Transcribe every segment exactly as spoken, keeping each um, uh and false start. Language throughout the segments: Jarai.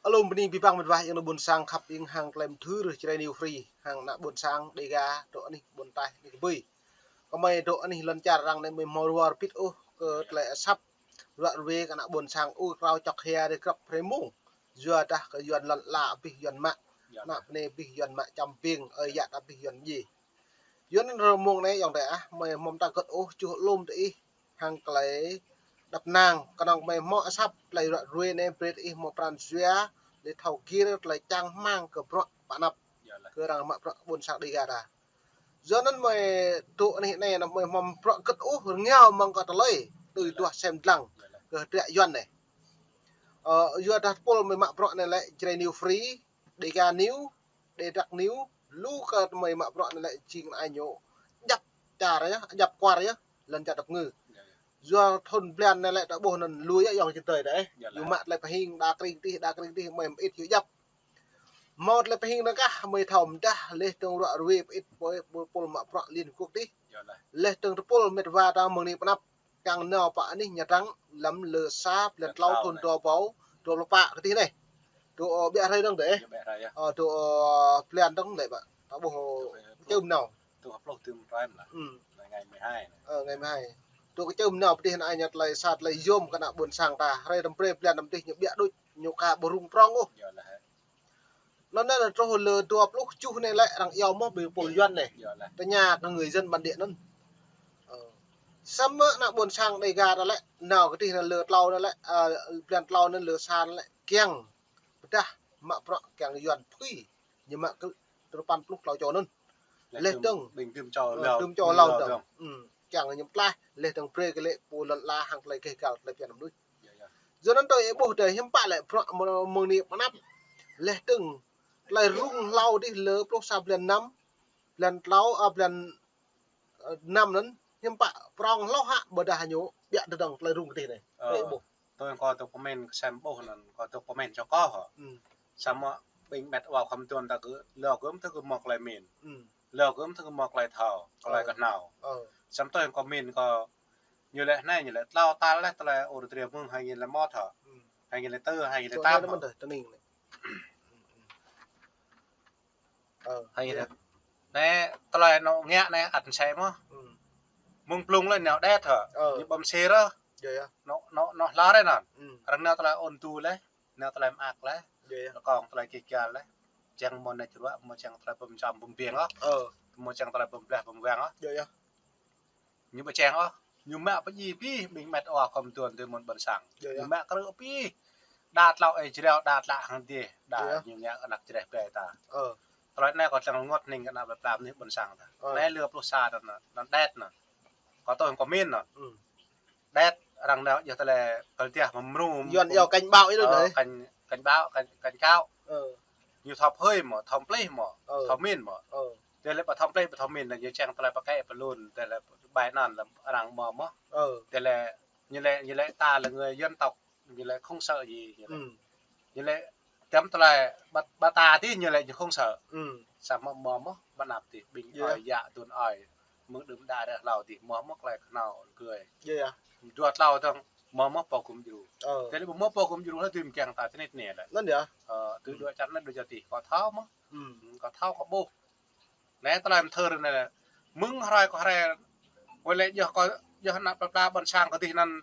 Alum bơni abih bang met wa ayŏng adơi ƀôn sang khăp ing hăng klem thur Jrai New Free hăng ană ƀôn sang Dega dŏ anih ƀôn taih anih kơbơi. Kơmơi dŏ anih lŏn čar arăng anai mơi hmâo ruar bit ôh kơ tơlơi asăp ruă ruê kơ ană ƀôn sang ur krao čŏk hia rai krăp hrơi mông. Yua dah kơ Yuan lŏn ala abih Yuan mă. Ană bơnai abih Yuan mă čăm ƀing, ơi yă ta abih Yuan djai. Yua anŭn rơmông anai ayŏng adơi ah, mơi hmâo mơta gơ̆t ôh čuh alum tơ ih hăng tơlơi đăp nang, kơnơ̆ng mơi hmâo asăp tơlơi ruă ruê anai brơi tơ ih hmâo pran jua, lĕ thâo gir tơlơi čang rơmang kơ bruă pơ anăp, kơ arăng mă bruă ƀôn sang Dega ta. Yua anŭn mơi dŏ anih anai anăm mơi hmâo bruă gơ̆t ôh, rơngiao mơ̆ng kơ tơlơi tui duah sem lăng kơ hơdră Yuan anai. Ơ, yua dah tơpul mơi mă bruă anai lĕ Jrai New Free, Dega New, Dega New, lu kơ mơi mă bruă anai lĕ jing ai ñu djăp čar yơh, djăp kuar yơh, lŏn čar tơpơngư. Yua thun blan anai lĕ ta ƀuh anŭn lu yơh ayŏng adơi ta eh. Ñu mă tơlơi pơhing đa kring tih, đa kring tih, mơi mơit ñu djăp. Hmâo tơlơi pơhing anŭn kah, mơi thâo mơdah, lĕ tơ̆ng ruă ruê pơit pô, pô, pô mă bruă Liên Hợp Quốc tih. Lĕ tơ̆ng tơpul met wa ta mơ̆ng anai pơ anăp kiăng nao pơ anih Nha Trang lăm lơ sa blan tlâo thun dua rơbâo dua pluh pă kơ tih anai. Dŏ, ơ, ƀiă hrơi dơ̆ng dêh. Ơ, dŏ, ơ, blan dơ̆ng lĕ pă. Ta ƀuh, ơ, čơm nao. Ơ, ngày mười hai. Dŏ kơ čơm nao pơ tih anai ñu tơlơi sa tơlơi yôm kơ ană ƀôn sang ta. Hrơi răm brơi blan răm tih ñu ƀiă đôč, ñu ka ƀu rŭng prŏng ôh. Anŭn anai truh lơ dua pluh tơjuh anai lĕ arăng iâu mơ̆ ƀing pô Yuan anai. Tơña kơ người dân bản địa anŭn. Ơ. Samơ̆ ană ƀôn sang Dega ta lĕ, nao kơ tih anŭn lơ tlâo anŭn lĕ, ơ, blan tlâo anŭn lơ sa anŭn lĕ, kiăng pơdah mă bruă kiăng Yuan phui. Ñu mă kơ tơpăn pluh tlâo čô anŭn. Lĕ tơ̆ng ƀing tơm čô, ơ, lâo, tơm čô lâo lâo dơ̆ng. Dơ̆ng. Ư, kiăng ñu pơtlaih, lĕ tơ̆ng brơi kơ lĕ pô lŏn ala hăng tơlơi gêh gal tơlơi phiăn mơnuih. Yơh, yơh. Yua anŭn tui ih ƀuh tơ hiư̆m pă lĕ bruă mơ̆ng, mơ̆ng anai pơ anăp. Lĕ tơ̆ng tơlơi rŭng hlâo dih lơ pluh sa blan năm, blan tlâo, ơ, blan, ơ, năm anŭn, hiư̆m pă prŏng hloh hă ƀôdah ñu ƀiă tơdang tơlơi rŭng kơ tih anai. Ơ, tui ih ƀuh. Tui kâo tŭ pơmĭn kơsem ƀuh anŭn, kâo tŭ pơmĭn čô kâo hă. Ư. Samơ̆ ƀing met wa khŏm tuan ta kơ, lơ kơ mơ̆ tơ kơ mơ̆ tơlơi min. Ư. Lơ kơ mơ̆ tơ kơ mơ̆ tơlơi thâo, tơlơi kơhnâo. Ơ. Samơ̆ tui kâo pơmĭn kâo Ñu lĕ anai, ñu lĕ tlâo tal leh tơlơi ur tria mơ̆ng hai nghìn lẻ một hă. Hai nghìn lẻ tư, hai nghìn lẻ tám hă. Hai nghìn lẻ, anai tơlơi anŏ ngă anai ăt sĕ mơ̆. Mơ̆ng blung lĕ nao đet hă. Ñu ƀăm sir hă. Anŏ, anŏ, anŏ hla rai anŭn. Arăng nao tơlơi ôn tu leh, nao tơlơi mơak leh. Rơkong tơlơi gêh gal leh. Čang mơ̆ anai čruă, mơ̆ čang tơlơi ƀăm čăm ƀăm ƀiăng hă. Mơ̆ čang tơlơi ƀăm blah ƀăm wang hă. Ñu ƀu čang ôh, ñu mă pơdjai abih ƀing met wa khŏm tuan tơ mơ̆n ƀôn sang. Ñu mă krư̆ abih. Đa tlâo ơi jrao, đa tlă hăng dêh, đa ñu ngă anăk čreh ƀai ta. Tơlơi anai kâo tlăng rơngot hning kơ anăk plei pla mơnuih ƀôn sang ta. Anai lơ pluh sa ta anŭn, anŭn đet anŭn. Kâo tui kâo pơmĭn anŭn. Đet arăng nao yơh tơlơi kơl tiah mơmru. Yuan iâu cảnh báo ih đôč anai. Cảnh, cảnh báo, cảnh, cảnh cáo. Ñu thâo pơhơi mơ̆, thâo plih mơ̆, thâo pơmĭn mơ̆. Tơlơi lĕ ƀu thâo plih, ƀu thâo pơmĭn, ñu čang tơlơi pơkĕ pơlun, tơlơi ƀai anŭn lăm arăng mơ̆ mơ̆. Tơlơi ñu lĕ, ñu lĕ ta là người dân tộc, ñu lĕ không sợ gì, ñu lĕ. Ñu lĕ tơm tơlơi ƀă, ƀă ta tih ñu lĕ ñu không sợ. Samơ̆ mơ̆ mơ̆ ƀă anăp tih ƀing ơi yă tun ơi. Mơ̆ng đưm đă ră hlâo tih mơ̆ mơ̆ tơlơi kơhnâo ôn kơi. Dua tlâo tơ̆ng mơ̆ mơ̆ pô gum djru. Tơlơi ƀu mơ̆ pô gum djru lĕ tui mơ̆ kiăng ta tơnit anai lĕ. Anŭn yơh. Ơ, tui dua čar anai dua čar tih. Kâo thâo mơ̆. Kâo thâo kâo ƀuh. Anai tơlơi mơthơr anai lĕ. Mơ̆ng hrơi kơ hrơi. Wơ̆t lĕ yơh kâo, yơh anăk plei pla ƀôn sang kâo tih anŭn.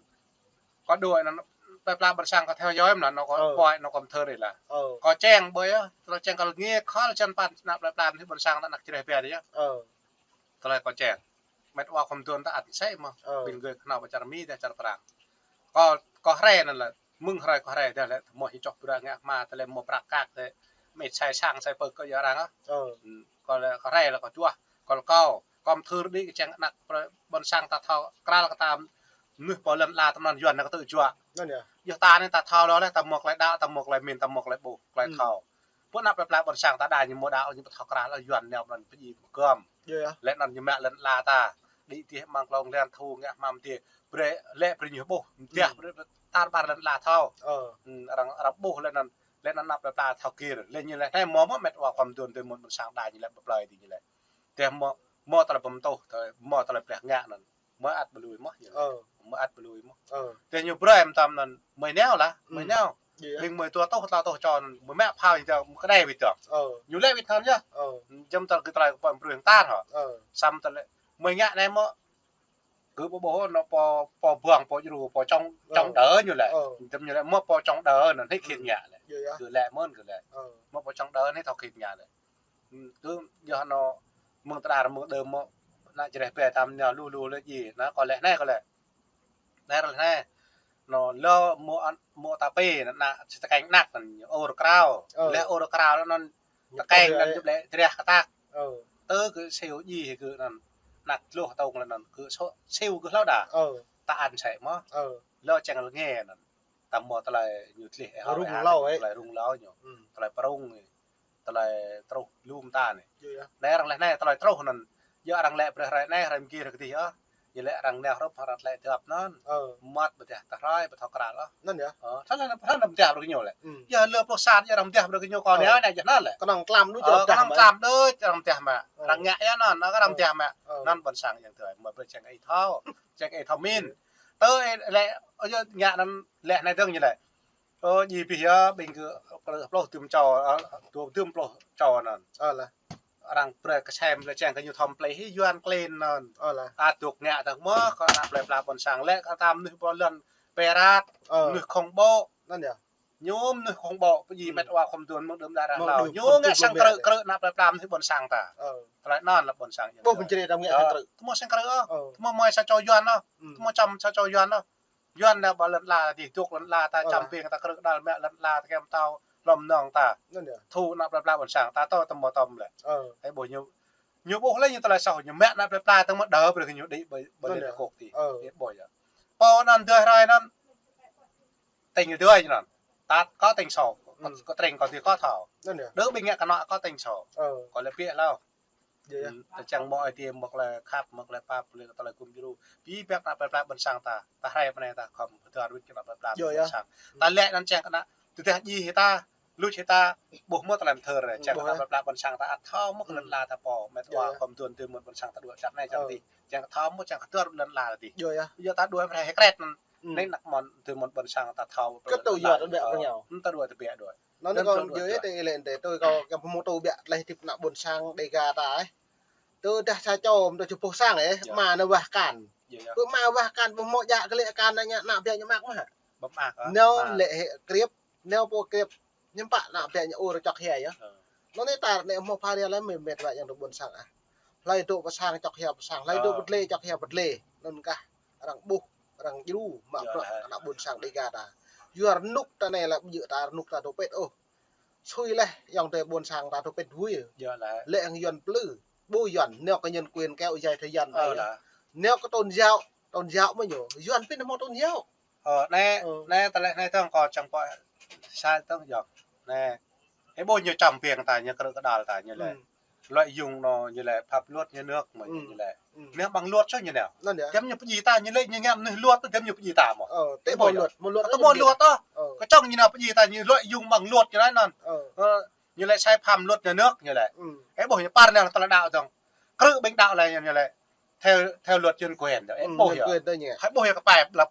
Kâo đuaĭ anŭn plei pla ƀôn sang kâo theo dõi mơ̆n anŭn kâo ƀuai anŭn kâo mơthơr anai lĕ. Kâo čang ƀơi yơh, tơlơi čang kâo ngă khŏl čan păn anăk plei pla mơnuih ƀôn sang anăk čreh ƀiă yơh. Tơlơi kâo čang. Met wa khŏm tuan ta ăt sĕ mơ̆. Ƀing gơ̆ kơhnâo pơ čar Mi, ta čar Prang. Kâo, kâo hrơi anŭn lĕ, mơ̆ng hrơi kâo hrơi tơlơi, mơ̆ hĭ čŏk bruă ngă hma tơlơi mơ̆ prăk kăk tơlơi, mĕt sai sang sai pơk kơ yua arăng hă. Kâo lĕ, kâo hrơi lĕ kâo juă, kâo lĕ kâo, kâo mơthơr đĭ kơ čang anăk ƀôn sang ta thâo, kral kơ ta mơnuih pô lŏn ala ta mơnăn Yuan anai kơ tơ̆ juă. Yơh ta anai ta thâo lŏ leh, ta mơ̆ tơlơi đaŏ, ta mơ̆ tơlơi pơmĭn, ta mơ̆ tơlơi ƀuh, tơlơi thâo. Pơ anăk plei pla ƀôn sang ta đa ñu mơ̆ đaŏ, ñu ƀu thâo kral, Yuan nao mơnăn pơdjai pơgăm. Lĕ anŭn ñu mă lŏn ala ta. Đĭ tih mơ̆ng klông lĕ thu ngă hmam tih. Brơi lĕ brơi ñu ƀuh. Tih brơi tar ƀar lŏn ala thâo. Arăng, arăng ƀuh lĕ anŭn, lĕ anŭn anăk plei pla thâo gir. Lĕ ñu lĕ anai mơ̆ mơ̆ met wa khŏm tuan tơ mơ̆n ƀôn sang đa ñu lĕ pơplơi tih ñu lĕ. Tih mơ̆, mơ̆ tơlơi pơm tuh, tơlơi, mơ̆ tơlơi pleh ngă anŭn. Mơ̆ ăt ƀu lui mơ̆ ñu lĕ. Mơ̆ ăt ƀu lui mơ̆. Tih ñu brơi mơtam anŭn, mơi nao lah, mơi nao. Ƀing mơi tua tuh, tla tuh čô, mơi mă phao ñu, mơi kơđai ƀiă tơ̆. Ñu lĕ ƀiă than yơh. Jăm tơl kơ tơlơi pơm brơi tar hă. Samơ̆ tơlơi mơi ngă anai mơ̆ kơ ƀu ƀuh nao pô, pô buang, pô djru, pô chống, chống đỡ ñu lĕ. Jăm ñu lĕ mơ̆ pô chống đỡ anŭn hĭ khĭn ngă lĕ. Kơ lĕ mơ̆n kơ lĕ. Mơ̆ pô chống đỡ anai thâo khĭn ngă lĕ. Kơ yơh nao mơ̆ng tơdar mơ̆ng đơm mơ̆ ană čơreh pĕ tam nao lu lu lĕ djai. Nao kơ lĕ anai kơ lĕ. Anai ră anai. Nao lơ mơ̆ an-, mơ̆ ta pê anŭn, ană si tơkeng anăk anŭn, ur krao. Lĕ ur krao anŭn tơkeng anŭn jŭp lĕ drah kơtak. Tơ kơ siu djai kơ anŭn. Anăk tluh tông lĕ anŭn kơ so-, siu kơ hlâo đa. Ta ăn sĕ mơ̆. Lơ čang lĕ ngă anŭn. Ta mơ̆ tơlơi ñu tlih ê hao rung ê hao hlâo ê. Tơlơi rung hlâo ñu. Tơlơi prung. Tơlơi truh lŏm ta anai. Anai arăng lĕ anai tơlơi truh anŭn. Yua arăng lĕ brơi hrơi anai hrơi mơ̆ng gih hrơi kơdih ôh. Ñu lĕ arăng nao hrup arăng lĕ dăp anŭn. Mơ̆t ƀơdah tơhrơi ƀu thâo krăl ôh. Anŭn yơh. Ơ, tơlơi anŭn arăng mơdah brơi kơ ñu lĕ. Yua lơ pluh sa yua arăng mơdah brơi kơ ñu kơ anai anai yơh anŭn lĕ. Kơnơ̆ng tlam đôč arăng mơdah mă. Kơnơ̆ng tlam đôč arăng mơdah mă. Arăng ngă yơh anŭn, arăng mơdah mă. Anŭn ƀôn sang yang tui mơ̆ brơi čang ih thâo. Čang ih thâo min. Tơ ih lĕ, ơ, yua ngă anŭn lĕ anai dơ̆ng ñu lĕ. Ơ, djai ƀiă yơh, ƀing kơ pluh, pluh dŭm čô, ơ, dua dŭm pluh čô anŭn. Ơ lah. Arăng brơi kơsem lĕ čang kơ ñu thom plei hĭ Yuan klin anŭn. Ơ lah. Ăt dŏ ngă tơ̆ mơ̆, kơ ană plei pla ƀôn sang lĕ, kơ tam mơnuih ƀôn lan pơrat, mơnuih khŏng ƀô̆. Anŭn yơh. Ñu mơnuih khŏng ƀô̆, pơjing met wa khŏm duôn mơ̆ng đưm đă ră hlâo. Ñu ngă sang krư̆, krư̆ ană plei pla mơnuih ƀôn sang ta. Tơlơi anŭn lĕ ƀôn sang. Ƀô̆ pơjret ta ngă sang krư̆. Tơmơ̆ sang krư̆ ôh. Tơmơ̆ mơi sa čô Yuan ôh. Tơmơ̆ čăm sa čô Yuan ôh. Yuan nao ƀơi lŏn ala dih, dŏ lŏn ala ta čăm ƀing ta krư̆ đal mă lŏn ala ta kem tao lŏm nong ta. Anŭn yơh. Thu ană plei pla ƀôn sang ta tơ tơmơ̆ tơm lĕ. Ơ. Ê ƀuh ñu, ñu ƀuh lĕ ñu tơlơi soh, ñu mă ană plei pla tơmơ̆ đơ brơi kơ ñu đĭ ƀơi, ƀơi lŏn kŏk dih. Ơ. Ê ƀuh yơh. Pô anŭn dơi hrơi anŭn. Tơña dơi ñu anŭn. Ta kơ tơña soh. Kơ tơring kơ dih kơ thâo. Anŭn yơh. Đơ ƀing ngă kơnơ̆ng kơ tơña soh. Ơ. Kơ lĕ ƀiă hlâo. Yơh, yơh. Tơčang mơ̆ ai tiê mơ̆ tơlơi khăp, mơ̆ tơlơi pap, lĕ tơlơi gum djru. Pi pek ană plei pla ƀôn sang ta. Ta hrơi pơ anai ta khŏm pơdơr wĭt kơ ană plei pla ƀôn sang. Ta lĕ anŭn čang kơ ană, tơdah djai hĭ ta, luč hĭ ta, ƀuh mơ̆ tơlơi mơthơr, čang kơ ană plei pla ƀôn sang ta ăt thâo mơ̆ kơ lŏn ala ta pô, met wa khŏm duôn tơ mơ̆n ƀôn sang ta đuaĭ čăt anai čăt dih. Čang kơ thâo mơ̆ čang kơ dơr lŏn ala dih. Yơh, yơh. Yua ta đuaĭ hrơi hơkret anŭn. Anai ană mơ̆n tơ mơ̆n ƀôn sang ta thâo. Kơ tơ yua ta đuaĭ ƀơi ñu. Ta đuaĭ tơbiă đuaĭ. Anŭn kơ yua ih tơ ih lĕ tơ kơ kơ pơmơ̆ tơ biă tơlơi hơdip ană ƀôn sang Đêga ta ih. Tơdah sa čô mơ̆ tơ čuh pơh sang ih, mă nao wah akan. Pơ mă wah akan, pơmơ̆ jak kơ lĕ akan anai ñu ană biă ñu mă mơ̆ hă. Nao lĕ hĭ krip, nao pô krip, ñu pă ană biă ñu ur čŏk hia yơh. Anŭn anai ta anai mơ̆ pha ria lĕ mĕt wa yang tơ ƀôn sang ah. Hlơi dŏ pơ sang čŏk hia pơ sang, hlơi dŏ pơ dlê čŏk hia pơ dlê. Anŭn kah arăng ƀuh, arăng djru, mă bruă ană ƀôn sang Đêga ta. Yua rơnŭk ta anai lĕ ƀu djơ̆ ta rơnŭk ta dŏ pĕt ôh. Sui leh, ayŏng adơi ƀôn sang ta dŏ pĕt vui. Lĕ hăng Yuan plư, ƀu Yuan, nao kơ nhân quyền kéo dài thời gian anai yơh. Nao kơ tôn giáo, tôn giáo mơ̆ ñu, Yuan pin hmâo tôn giáo. Ơ, anai, anai tơlơi anai tơ̆ng kơ čang pơ sa tơ̆ng yơh. Anai. Ê ƀuh ñu čăm ƀing ta, ñu krư̆ kơđal ta, ñu lĕ. Lợi dụng anŭn ñu lĕ pháp luật nhà nước mơ̆ ñu lĕ. Ñu bằng luật soh ñu nao. Anŭn yơh. Tơm ñu pơdjai ta, ñu lĕ ñu ngă mơnuih luật, tơm ñu pơdjai ta mơ̆. Ơ, tơmơ̆ luật, mơ̆ luật. Tơmơ̆ luật ôh. Kơ čŏng ñu nao pơdjai ta, ñu lợi dụng bằng luật ñu anŭn. Ơ, ñu lĕ sai phạm luật nhà nước ñu lĕ. Ê ƀuh ñu pơr nao tơlơi đaŏ dơ̆ng. Krư̆ ƀing đaŏ lĕ ñu lĕ. Theo, theo luật nhân quyền dơ̆ng. Ê ƀuh yơh. Ê ƀuh yơh kơpai blăp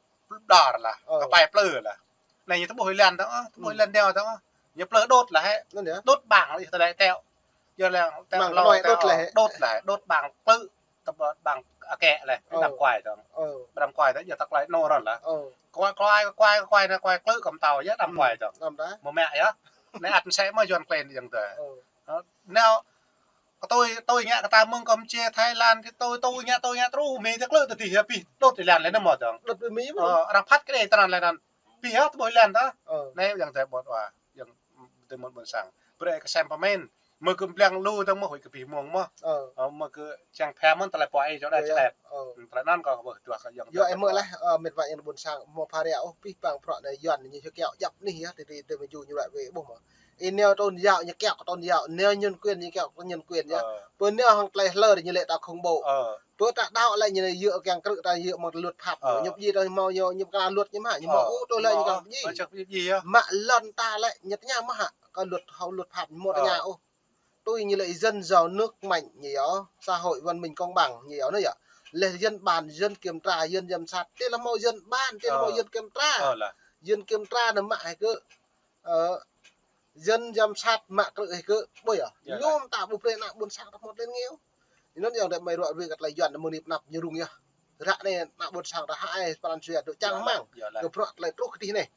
đar lah. Kơpai plư lah. Anai ñu tơƀuh lăn dơ̆ng ôh, tơƀuh lăn nao dơ̆ng ôh. Ñu plư đốt lah hĕ. Đốt bảng lah tơlơi teo. Yua lĕ teo lŏ đốt lah hĕ. Đốt lah, đốt bảng plư. Tơƀuh bảng akĕ lah. Đăm kuai dơ̆ng. Đăm kuai dơ̆ng, yua ta kuai nô rŏn lah. Kuai, kuai, kuai, kuai anai kuai plư kăm tao, yua đăm kuai dơ̆ng. Mơ̆ mă yơh. Anai ăt mơsĕ mơ̆ Yuan klin yang tơ. Nao Kơ tui, tui ngă kơ ta mơ̆ng Kampuchia, Thái Lan, kơ tui, tui ngă, tui ngă truh, mơi tơ klư̆ tơ dih yơh pih, đốt tơ lan lĕ anŭn mơ̆ dơ̆ng. Đốt tơ mơi mơ̆. Ơ, arăng phat kơ đe tơnăn lĕ anŭn. Pih yơh tơ ƀơi lan ta. Ơ. Anai yang tơ ƀuh wa, yang tơ mơ̆n ƀôn sang. Brơi kơsem pơmĭn, mơi kơ blang lu dơ̆ng mơ̆ huĭ kơ pih mơ̆ng mơ̆. Ơ. Ơ, mơi kơ čang pha mơ̆n tơlơi pô ih čô đa čơtep. Ơ. Tơlơi anŭn kơ ƀuh tuah kơ yang tơ ƀuh wa. Yua ih mơ̆ leh, ơ, mĕt wa yang ƀôn sang, mơ̆ pha ria ôh, pih păng prŏ anai Yuan ñu čơkeo djăp anih yơh, tơ tơ mơju ñu lăi wĕ ƀuh mơ̆. Ih nao tôn giáo ñu kiaŏ kơ tôn giáo, nao nhân quyền ñu kiaŏ kơ nhân quyền yơh. Ơ. Pơ nao hăng tơlơi hlơr ñu lĕ ta khủng bố. Ơ. Pơ ta đaŏ lĕ ñu lĕ yua kiăng krư̆ ta yua mơ̆ng luật pháp. Ơ. Ñu pơdjai ta hmâo ñu, ñu kơna luật ñu mă, ñu hmâo ôh tui lĕ ñu kiăng pơdjai. Mă lŏn ta lĕ ñu tơña mơ̆ hă, kơ luật hâo luật pháp ñu hmâo tơña ôh. Tui ñu lĕ dân giàu nước mạnh ñu yơh, xã hội văn minh công bằng ñu yơh anŭn yơh. Lĕ dân bàn, dân kiểm tra, dân giám sát, tơ lĕ hmâo dân bàn, tơ lĕ hmâo dân kiểm tra. Dân kiểm tra anŭn mă hĭ kơ Ơ, dân giám sát mă krư̆ hĭ kơ ƀơi yơh. Yơh, ñu mơta ƀu brơi ană ƀôn sang ta mơ̆t lĕ ngiu. Ñu anŭn yơh dêh mơi ruă rui kơ tơlơi Yuan mơ̆ng anai pơ anăp ñu rŭng yơh. Ră anai ană ƀôn sang ta hơai pran jua dŏ čang rơmang. Yơh, yơh. Kơ bruă tơlơi truh kơ tih anai.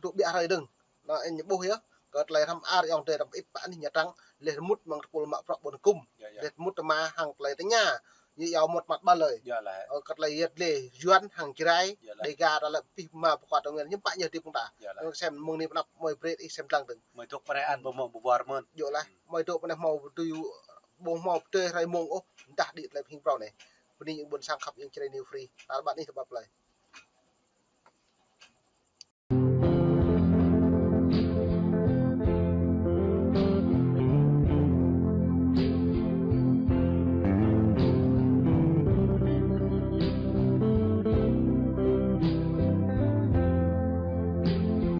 Dŏ ƀiă hrơi dơ̆ng. Anŭn ñu ƀuh yơh. Kơ tơlơi hrăm ar ayŏng adơi hrăm ip pă anih Nha Trang. Leh rơmut mơ̆ng tơpul mă bruă ƀôn kŭm. Yơh, yơh. Leh rơmut tơma hăng tơlơi tơña. Ñu iâu mơ̆t măt ƀă lơi. Yơh, yơh. Ơ, kơ tơlơi yet leh Yuan hăng Jrai. Yơh, yơh. Đêga ta lĕ pih ma pơkua tơ nguyên ñu pă ñu ti pơng ta. Yơh, yơh. Ñu sem mơ̆ng anai pơ anăp mơi brơi ih sem lăng dơ̆ng. Mơi dŏ pơ anai ƀu hmâo ƀu war mơ̆n. Yơh lah. Mơi dŏ pơ anai hmâo tui ƀu hmâo pơdơi hrơi mông ôh, dah đĭ tơlơi pơhing phrâo anai. Bơni ƀôn sang khăp ayŏng Jrai New Free. Tar ƀă anih tơpă plơi.